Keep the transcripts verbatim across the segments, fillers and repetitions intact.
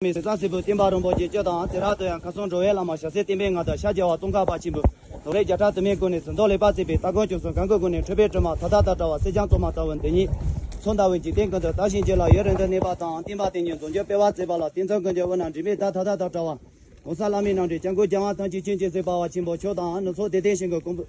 མའི་ཟས་གཙང་སྲས་པོ་བསྟན་པ་རིན་པོ་ཆེ་སྤྱི་དང་། དེ་ར་ཏུ་ཡང་ཁ་སང་འགྲོ་བའི་བླ་མ་ཞྭ་སེར་བསྟན་པའི་མངའ་བདག་ཤར་རྒྱལ་བ་ཙོང་ཁ་པ་ཆེན་པོས། ནོར་ལས་བརྒྱ་ཕྲག་དུ་མའི་སྒོ་ནས་ཟིན་ཐོ་ལེགས་པར་བརྩིས་པའི་སྟ་གོན་བྱུང་སོང་གང་གི་སྒོ་ནས་འཕྲོས་པའི་དྲི་མ་ཐ་ད་ད་བྲལ་བ་གསེར་སྦྱངས་བཙོ་མ་ལྟ་བུ་འདི་ཉིད། མཚོ་ཟླ་བའི་འཇིག་རྟེན་ཀུན་ཏུ་དར་ཞིང་རྒྱས་ལ་ཡུན་རིང་དུ་གནས་པ་དང་། བསྟན་པ་དེ་ཉིད་འཛམ་གྱི་དཔལ་བར་བརྩིས་པ་ལ། དེ་མཚོན་ཀུན་གྱི་དབུས་ན་འབྲལ་མེད་ད་ཐ་ད་ད་བྲལ་བ། གོང་ས་ལྷ་མིའི་རྣམ་འདྲེན་སྐྱབས་མགོན་རྒྱལ་དབང་ཐམས་ཅད་མཁྱེན་ཅིང་གཟིགས་པ་བ་ཆེན་པོ་མཆོག་དང་། ནུབ་ཕྱོགས་བདེ་ལྡན་ཞིང་གི་མགོན་པོ།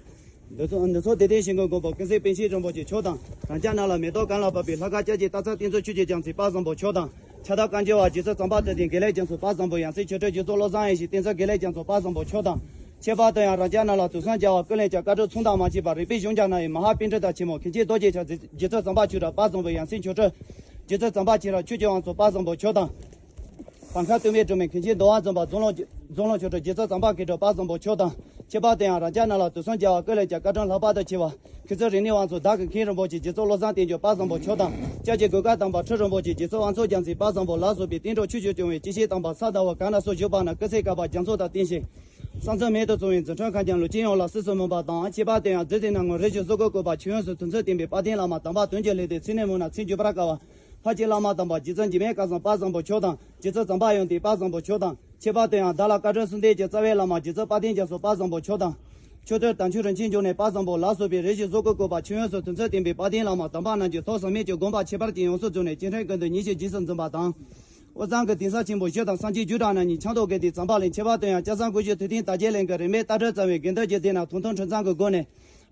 འདི་ཚོ་འདི་ཚོ་བདེ་ལྡན་ཞིང་གི་མགོན་པོ་ཀུན་གཟིགས་པཎ་ཆེན་རིན་པོ་ཆེ་མཆོག་དང་། རང་རྒྱལ་ནང་ལ་མེ་ཏོག་གང་ལ་ཕབ་པའི་ལྷ་ཁང་སྐྱབས་རྗེ་སྟག་ཚང་བསྟན་འཛིན་ཆོས་ཀྱི་རྒྱ་མཚོའི་དཔལ་བཟང་པོ་མཆོག་དང་། ཕྱག་དར་བཀའ་འགྱུར་བ་རྗེ་བཙུན་གཙང་པ་དོན་ལྡན་དགེ་ལེགས་རྒྱ་མཚོའི་དཔལ་བཟང་པོ་ཡང་སྲིད་ཆོས་སྒྲོན་རྗེ་བཙུན་བློ་བཟང་ཡེ་ཤེས་བསྟན་འཛིན་དགེ་ལེགས་རྒྱ་མཚོའི་དཔལ་བཟང་པོ་མཆོག་དང་། ཁྱད་པར་དུ་ཡང་རང་རྒྱལ་ནང་ལ་དུས་གསུམ་རྒྱལ་བ་ཀུན་ལེགས་ཀྱང་བཀའ་དྲིན་མཚུངས་ཟླ་མ་མཆིས་པ་རིག་པའི་གཞུང་རྒྱ་ནག་ཡི་མ་ཧཱ་པཎྜི་ཏ་ཆེན་མོ་མཁན་ཆེན་རྡོ་རྗེ་འཆང་རྗེ་བཙུན་གཙང་པ་ཆོས་གྲགས་དཔལ་བཟང་པོ་ཡང་སྲིད་ཆོས་སྒྲོན་རྗེ་བཙུན་གཙང་པ་ཆོས་གྲགས་ཆོས་ཀྱི་དབང་ཕྱུག་དཔལ་བཟང་པོ་མཆོག་དང་། བར་མཁར་སྟོད་སྨད་སྒྲོལ་མའི་མཁན་ཆེན་འདུལ་བ་འཛོམས་པ་རྫོང་ལུང་རྫོང་ལུང་ཆོས་གྲགས་རྗེ་བཙུན་གཙང་པ་མཁས་གྲུབ་དཔལ་བཟང་པོ་མཆོག་དང་། ཁྱད་པར་དུ་ཡང་རང་རྒྱལ་ནང་ལ་དུས་གསུམ་རྒྱལ་བ་ཀུན་ལེགས་ཀྱང་བཀའ་དྲིན་ལྷག་པར་དུ་ཆེ་བ། མཁས་བཙུན་རིག་གནས་དབང་ཕྱུག་བདག་གི་མཁན་རིན་པོ་ཆེ་རྗེ་བཙུན་བློ་བཟང་བསྟན་འགྱུར་དཔལ་བཟང་པོ་མཆོག་དང་། སྐྱབས་རྗེ་གོས་དཀར་དམ་པ་ཁྲི་རིན་པོ་ཆེ་རྗེ་བཙུན་དབང་ཕྱུག་རྒྱ་མཚོའི་དཔལ་བཟང་པོ་ལ་སོགས་པའི་བསྟན་འགྲོ་ཆོས་སྤྱོད་སྐྱོང་བའི་སྐྱེས་ཆེན་དམ་པ་ས་དང་བ་གང་ན་སོགས་བཞུགས་པ་ན་སྐུ་ཚེ་བསྐལ་པ་རྒྱ་མཚོ་དང་བརྟེན་ཞིང་། གསང་འཛིན་མེད་དུ་སོང་བའི་འཛིན་སྐྱོང་གང་ཀྱང་ལུས་ཅན་ཡོངས་ལ་གསོས་སུ་སྨོན་པ་དང་། ཁྱད་པར་དུ་ཡང་རྫས་ཟིན་ན་ངོ་རིགས་ཀྱི་གཟུགས་སྐུ་བཀོད་པ་ཆོས་དབྱིངས་སུ་དོན་ཚུལ་བསྟན་པའི་དཔལ་ལྡན་བླ་མ་དམ་པ་དོན་གྱི་ལས་སྡེ་མཚན་ནས་མུ་ན་མཚན་བརྗོད་པར་དཀའ་བ། ལྷ་གཅིག་བླ་མ་དམ་པ་རྗེ་བཙུན་འཇིགས་མེད་སྐལ་བཟང་དཔལ་བཟང་པོ་མཆོག་དང་། རྗེ་བཙུན་གཙང་པ་ཡོན་ཏན་དཔལ་བཟང་པོ་མཆོག་དང་། ཁྱད་པར་དུ་ཡང་བདག་ལ་བཀའ་དྲིན་གསུམ་ལྡན་གྱི་རྩ་བའི་བླ་མ་རྗེ་བཙུན་དཔལ་ལྡན་རྒྱ་མཚོ་དཔལ་བཟང་པོ་མཆོག་དང་། མཆོག་ཐུན་དམ་ཆོས་རིན་ཆེན་འབྱུང་གནས་དཔལ་བཟང་པོ་ལ་སོགས་པའི་རིགས་ཀྱི་གཟུགས་སྐུ་བཀོད་པ་ཆོས་དབྱིངས་སུ་དོན་ཚུལ་བསྟན་པའི་དཔལ་ལྡན་བླ་མ་དམ་པ་རྣམས་ཀྱི་ཐུགས་བསམ་མེད་ཀྱི་དགོངས་པ་ཁྱད་པར་ཅན་ཡོངས་སུ་རྫོགས་ནས་སྤྱན་འདྲེན་ཀུན་ཏུ་ཉིད་ཀྱི་རྗེས་སུ་འཛིན་པ་དང་། དབུས་གཙང་གི་གདན་ས་ཆེན་པོ་བཞི་དང་སངས་རྒྱས་རྒྱུ་གྲྭ་རྣམས་ཀྱི་ཆང་འདོགས་ཀྱི་དེ་ཙམ་པ་ལས། ཁྱད་པར་དུ་ཡང་སྐྱབས་སངས་སྐུ་ཞབས་ཐུབ་བསྟན་དར་རྒྱས་གླིང་གི་རིས་མེད་ལྟ་གྲུབ་གཙང་བའི་དགེ་འདུན་གྱི་སྡེ་ནང་དུང་ཐུང་ཁྲི་ཚང་གི་སྒོ་ནས།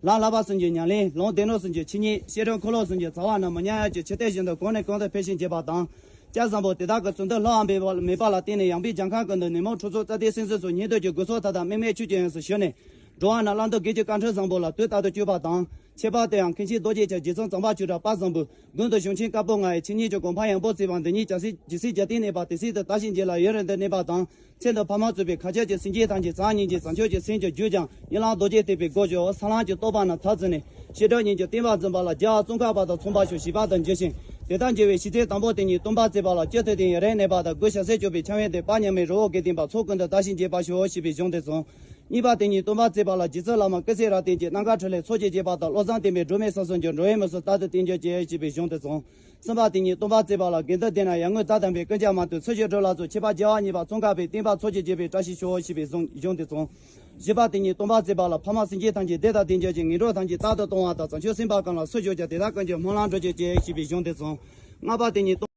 ལམ་བསླབ་པ་གསུམ་གྱི་ཉམས་ལེན། ལུང་སྡེ་སྣོད་གསུམ་གྱི་འཆད་ཉན། བཤད་སྒྲུབ་འཁོར་ལོ་གསུམ་གྱི་རྩ་བ་རྣམས་མི་ཉམས་དབྱར་གྱི་ཆུ་གཏེར་བཞིན་དུ་གོང་ནས་གོང་དུ་འཕེལ་ཞིང་རྒྱས་པ་དང་། སྐྱབས་བཟང་པོ་དེ་དག་གི་བརྩོན་འགྲུས་བསླུ་བ་མེད་པ་ལ་བརྟེན་ནས་ཡངས་པའི་གྱང་ཁང་ཀུན་ཏུ་ནད་མུག་འཁྲུག་རྩོད་རྩ་དེ་སེམས་སུ་སོགས་ཉིན་དུས་ཀྱི་དགོས་ཚོགས་མཐའ་དག་དམིགས་མེད་ཆོས་ཀྱི་དབྱིངས་སུ་ཞུགས་ནས། འགྲོ་བ་རྣམས་བླང་དོར་དགེ་བཅུའི་བཀའ་ཁྲིད་བཟང་པོ་ལ་དུས་རྟག་ཏུ་སྤྱོད་པ་དང་། ཁྱད་པར་དུ་ཡང་མཁན་ཆེན་རྡོ་རྗེ་འཆང་རྗེ་བཙུན་གཙང་པ་ཆོས་གྲགས་དཔལ་བཟང་པོས་དགུང་དུ་གཞུང་ཆེན་བཀའ་པོད་ལྔ་ཡི་འཆད་ཉན་གྱི་གོ་འཕང་ཡངས་པོར་བརྩིས་པ་འདི་ཉིད་ཇི་སྲིད་ཇི་སྲིད་རྒྱལ་བསྟན་གནས་པ་དེ་སྲིད་དུ་དར་ཞིང་རྒྱས་ལ་ཡུན་རིང་དུ་གནས་པ་དང་། མཚན་དང་ཕ་མ་གཙོས་པའི་མཁའ་ཁྱབ་ཀྱི་སེམས་ཅན་ཐམས་ཅད་གཙང་སྙིང་རྗེ་བྱང་ཆུབ་ཀྱི་སེམས་ཀྱི་རྒྱུད་ཀྱང་གཉིད་ལམ་རྡོ་རྗེ་ཐེག་པའི་སྒོ་འཇོག་ས་ལམ་གྱི་རྟོགས་པ་རྣམས་དག་བཙུགས་ནས་བཤད་སྒྲུབ་གཉིས་ཀྱི་བསྟན་པ་འཛིན་པ་ལ་རྒྱལ་བ་ཙོང་ཁ་པ་དང་མཚུངས་པར་ཤོག་ཞེས་པ་དང་འབྱོར་ཞིང་། དེ་ལྟར་འབྱོར་བའི་ཤེས་ཚད་དང་པོ་དེ་ཉིད་སྟོན་པར་བརྩིས་པ་ལ་སྐྱབས་ཐུབ་བསྟན་ཡུན་རིང་གནས་པ་དང་སྐུ་ཞབས་སྲས་སྐྱོབ་པའི་ཕྱག་དབེན་དེ་དཔལ་མཉམ་མེད་རི་བོ་དགེ་ལྡན་པ་ཚོགས་ཀུན་ཏུ་དར་ཞིང་རྒྱས་པར་ཤོག་ཞེས་པའི་གཞུང་དེ་གསུངས། གཉིས་པ་དེ་ཉིད་སྟོན་པར་བརྩིས་པ་ལ་རྗེ་བཙུན་བླ་མ་ཀུན་གསལ་རབ་བརྟན་གྱི་རྣམ་དཀར་འཕྲིན་ལས་ཚོགས་ཀྱི་རྒྱས་པ་དང་བློ་བཟང་བསྟན་པའི་སྒྲོན་མེ་ས་གསུམ་གྱི་འགྲོ་བའི་མུ་ཟུར་རྟག་ཏུ་བརྟན་གྱུར་ཅིག་ཞེས་པའི་གཞུང་དེ་གསུངས། གསུམ་པ་དེ་ཉིད་སྟོན་པར་བརྩིས་པ་ལ་དགེ་འདུན་སྡེ་ན་ཡར་ངོའི་ཟླ་དམ་པའི་ཀུན་ཁྱབ་མང་ཐོས་ཚུལ་ཆོས་སྒྲུབ་ལ་སོགས་ཁྱད་པར་རྒྱལ་བ་གཉིས་པ་ཙོང་ཁ་པའི་བསྟན་པ་ཚོགས་ཀྱི་རྒྱས་པའི་བཀྲ་ཤིས་ཤོག་ཞེས་པའི་གཞུང་དེ་གསུངས། བཞི་པ་དེ་ཉིད་སྟོན་པར་བརྩིས་པ་ལ་ཕ་མ་སེམས་ཅན་ཐམས་ཅད་བདེ་དང་ལྡན་གྱུར་ཅིང་ངན་འགྲོ་ཐམས་ཅད་རྟག་ཏུ་སྟོང་བ་དང་། བྱང་ཆུབ་སེམས་དཔའ་གང་ལ་སུ་ཞུགས་ཀྱང་དེ་དག་ཀུན་གྱི་སྨོན་ལམ་འགྲུབ་གྱུར་ཅིག་ཞེས་པའི་གཞུང་དེ་གསུངས། ལྔ་པ་དེ་ཉིད།